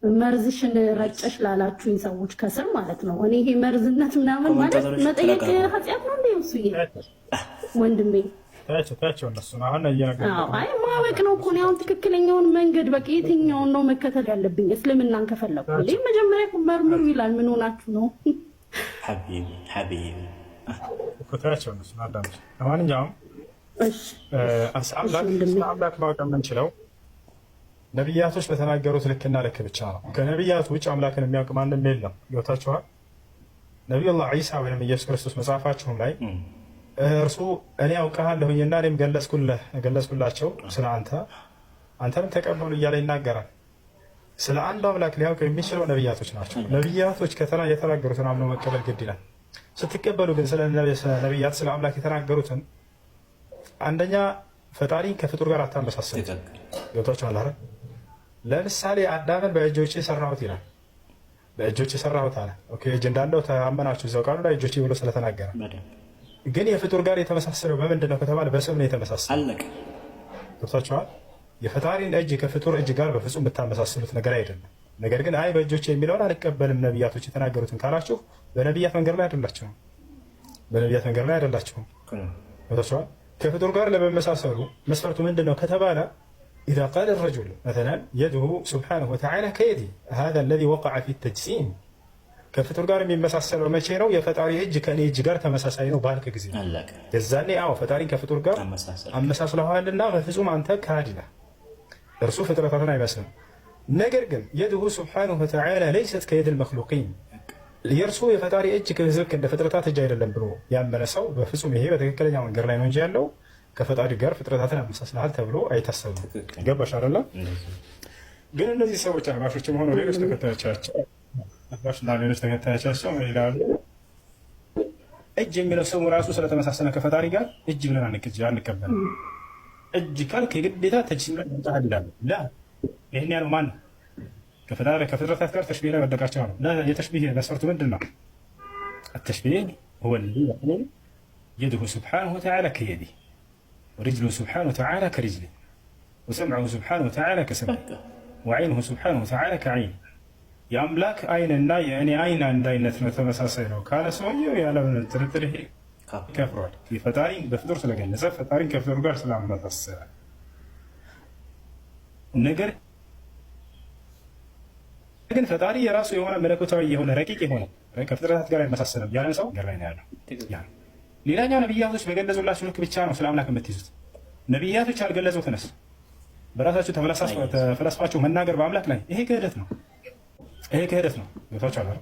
መርዝሽን ረጨሽ ላላችሁኝ ሰዎች ከስር ማለት ነው። እኔ ይሄ መርዝነት ምናምን ማለት commentator ኦች መጠየቅ ተረጋጉ። ኃጢአት ነው እንደ እሱዬ ወንድሜ? ታያቸው ታያቸው፣ እነሱን አሁን አዎ እየነገርኩህ አይ ማወቅ ነው እኮ። እኔ አሁን ትክክለኛውን መንገድ በቃ የትኛውን ነው መከተል ያለብኝ? እስልምናን ከፈለኩ እንዴ መጀመሪያ እኮ መርምሩ ይላል። ምን ሆናችሁ ነው? حبيبي حبيبي። እኮ ታያቸው እነሱን አዳምጪ። ለማንኛውም እሺ እሺ አምላክ ወንድሜ። ስለ አምላክ ማወቅ የምንችለው ነቢያቶች በተናገሩት ልክና ልክ ብቻ ነው። ከነቢያት ውጭ አምላክን የሚያውቅ ማንም የለም። ገብታችኋል? ነቢዩላህ ዒሳ ወይም ኢየሱስ ክርስቶስ መጽሐፋችሁም ላይ እርሱ እኔ አውቅሃለሁኝና እኔም ገለጽኩላቸው ስለ አንተ፣ አንተንም ተቀበሉ እያለ ይናገራል። ስለ አንዱ አምላክ ሊያውቅ የሚችለው ነቢያቶች ናቸው። ነቢያቶች የተናገሩትን አምኖ መቀበል ግድ ይላል። ስትቀበሉ ግን ስለ ነቢያት ስለ አምላክ የተናገሩትን አንደኛ ፈጣሪን ከፍጡር ጋር አታመሳስሉት። ገብቷችኋል አይደል? ለምሳሌ አዳምን በእጆቼ ሰራሁት ይላል። በእጆቼ ሰራሁት አለ። Okay፣ እጅ እንዳለው ተአመናችሁ እዛው ቃሉ ላይ እጆቼ ብሎ ስለተናገረ። ግን የፍጡር ጋር የተመሳሰለው በምንድን ነው ከተባለ በስም ነው የተመሳሰለው። አለቀ። ገብቷችኋል? የፈጣሪን እጅ ከፍጡር እጅ ጋር በፍጹም የምታመሳስሉት ነገር አይደለም። ነገር ግን አይ በእጆቼ የሚለውን አልቀበልም ነቢያቶች የተናገሩትን ካላችሁ በነቢያት መንገድ ላይ አይደላችሁም። በነቢያት መንገድ ላይ አይደላችሁም። ገብቷችኋል? ከፍጡር ጋር ለመመሳሰሉ መስፈርቱ ምንድን ነው ከተባለ إذا قال الرجل مثلا يده سبحانه وتعالى كيدي هذا الذي وقع في التجسيم። ከፍጡር ጋር የሚመሳሰለው መቼ ነው? የፈጣሪ እጅ ከእኔ እጅ ጋር ተመሳሳይ ነው ባልክ ጊዜ አለቀ። የዛኔ አዎ ፈጣሪን ከፍጡር ጋር አመሳሰል። አመሳስለዋልና በፍጹም አንተ ከሃዲ ነህ። እርሱ ፍጥረታትን አይመስልም። ነገር ግን يده سبحانه وتعالى ليست كيد المخلوقين፣ የእርሱ የፈጣሪ እጅ ልክ እንደ ፍጥረታት እጅ አይደለም ብሎ ያመነ ሰው በፍጹም ይሄ በትክክለኛ መንገድ ላይ ነው እንጂ ያለው ከፈጣሪ ጋር ፍጥረታትን አመሳስለሃል ተብሎ አይታሰብም። ገባሽ አይደለ? ግን እነዚህ ሰዎች አህባሾችም ሆኑ ሌሎች ተከታዮቻቸው፣ አህባሽና ሌሎች ተከታዮቻቸው ምን ይላሉ? እጅ የሚለው ስሙ ራሱ ስለተመሳሰለ ከፈጣሪ ጋር እጅ ብለን አንቀበልም። እጅ ካልክ የግዴታ تجسيم ላይ መምጣት ይላሉ። لا፣ ይህን ያለው ማን ነው? ከፈጣሪ ከፍጥረታት ጋር تشبيه ላይ ወደቃቸው ነው። لا፣ የ تشبيه መስፈርቱ ምንድን ነው? التشبيه هو الذي يقول يده سبحانه وتعالى كيده ورجله سبحانه وتعالى كرجله وسمعه سبحانه وتعالى كسمعه وعينه سبحانه وتعالى كعينه። የአምላክ አይንና የእኔ አይን አንድ አይነት ነው፣ ተመሳሳይ ነው ካለ ሰውየው ያለምንም ጥርጥር ይሄ ከፍሯል። ፈጣሪን በፍጡር ስለገለጸ፣ ፈጣሪን ከፍጡር ጋር ስላመሳሰለ። ነገር ግን ፈጣሪ የራሱ የሆነ መለኮታዊ የሆነ ረቂቅ የሆነ ከፍጥረታት ጋር አይመሳሰልም ያለን ሰው ገር ላይ ነው ያለው። ሌላኛው ነቢያቶች በገለጹላችሁ ልክ ብቻ ነው ስለ አምላክ የምትይዙት። ነቢያቶች ያልገለጹትንስ በራሳችሁ ተፈላስፋችሁ መናገር በአምላክ ላይ ይሄ ክህደት ነው። ይሄ ክህደት ነው። ገብታችኋል አይደል?